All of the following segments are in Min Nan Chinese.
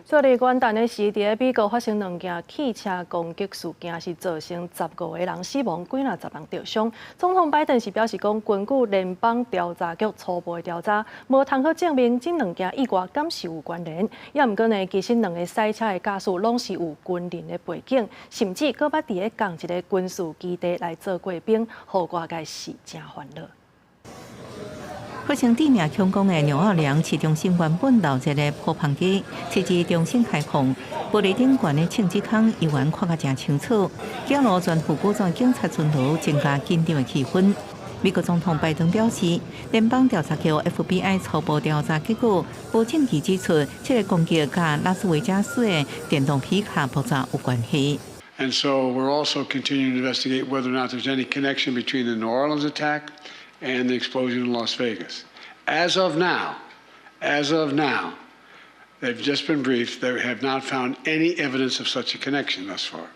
昨日元旦的時，佇美國發生兩件汽車攻擊事件，是造成15個人死亡，幾若十人著傷。總統拜登是表示講，根據聯邦調查局初步的調查，無通好證明這兩件意外敢是有關聯。也毋過呢，其實兩个賽車的駕駛攏是有軍人的背景，甚至閣捌佇咧仝一个軍事基地來做過兵，予外界是誠煩惱。發生致命恐攻的紐奧良市中心原本鬧熱的鋪棚街，設置重新開放，玻璃頂懸的槍支空猶原看甲誠清楚。揭露全副武裝警察巡邏，增加緊張的氣氛。美國總統拜登表示，聯邦調查局 FBI 初步調查結果，無證據指出這个攻擊佮拉斯維加斯的電動皮卡爆炸有關係。 And so we're also continuing to investigate whether or not there's any connection between the New Orleans attack and the explosion in Las Vegas. As of now, they've just been briefed. They have not found any evidence of such a connection thus far.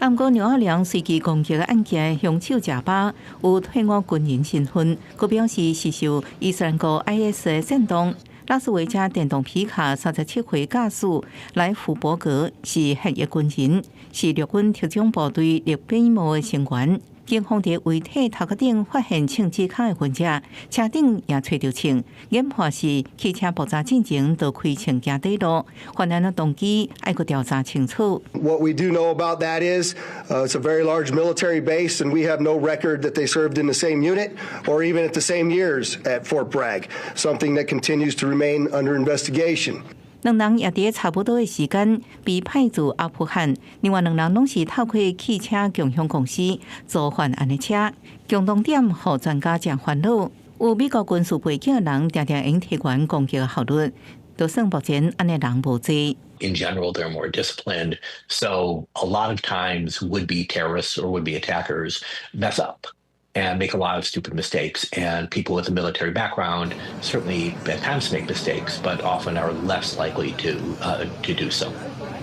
毋過紐奧良隨機攻擊的案件，兇手賈巴有退伍軍人身份，閣表示是受伊斯蘭國 IS 的煽動。拉斯維加電動皮卡37歲駕駛萊夫伯格是現役軍人，是陸軍特種部隊獵犬帽的成員。警方佇遺體頭殼頂發現槍支孔的痕跡，車頂也揣著槍，研判是汽車爆炸進前就開槍行短路，犯案的動機愛閣調查清楚。 What we do know about that is, it's a very large military base, and we have no record that they served in the same unit or even at the same years at Fort Bragg, something that continues to remain under investigation. 兩人也佇差不多的時間被派駐阿富汗，另外兩人攏是透過汽車共享公司租犯案的車。共同點予專家誠煩惱，有美國軍事背景的人，定定會提懸攻擊的效率，就算目前按呢人無濟。 In general, they're more disciplined. So a lot of times would-be terrorists or would-be attackers mess up and make a lot of stupid mistakes. And people with a military background certainly at times make mistakes, but often are less likely to do so.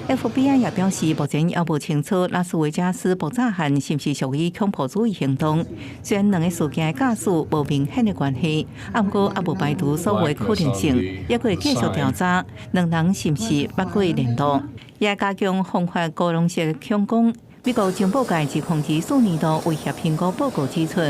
FBI 也表示，目前猶無清楚拉斯維加斯爆炸案是毋是屬於恐怖主義行動。雖然兩个事件的駕駛無明顯的關係，毋過猶無排除所有可能性，猶閣會繼續調查兩人是毋是捌過聯絡，也加強防範高濃式恐攻。美國情報界2024年度威脅評估報告指出，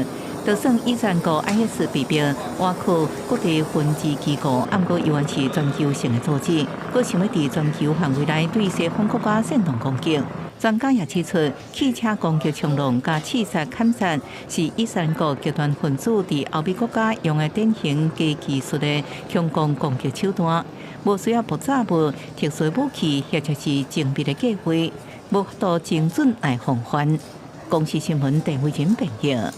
就算伊斯蘭國 IS 被迫倚靠國際分支機構，毋過猶原是全球性的組織，閣想欲佇全球範圍內對西方國家煽動攻擊。專家也指出，汽車攻擊衝浪佮刺殺砍殺是伊斯蘭國極端分子佇歐美國家用的典型低技術的恐攻攻擊手段，無需要爆炸物、特殊武器或者是精密的計劃，無法度精準來防範。公視新聞鄧慧珍編譯。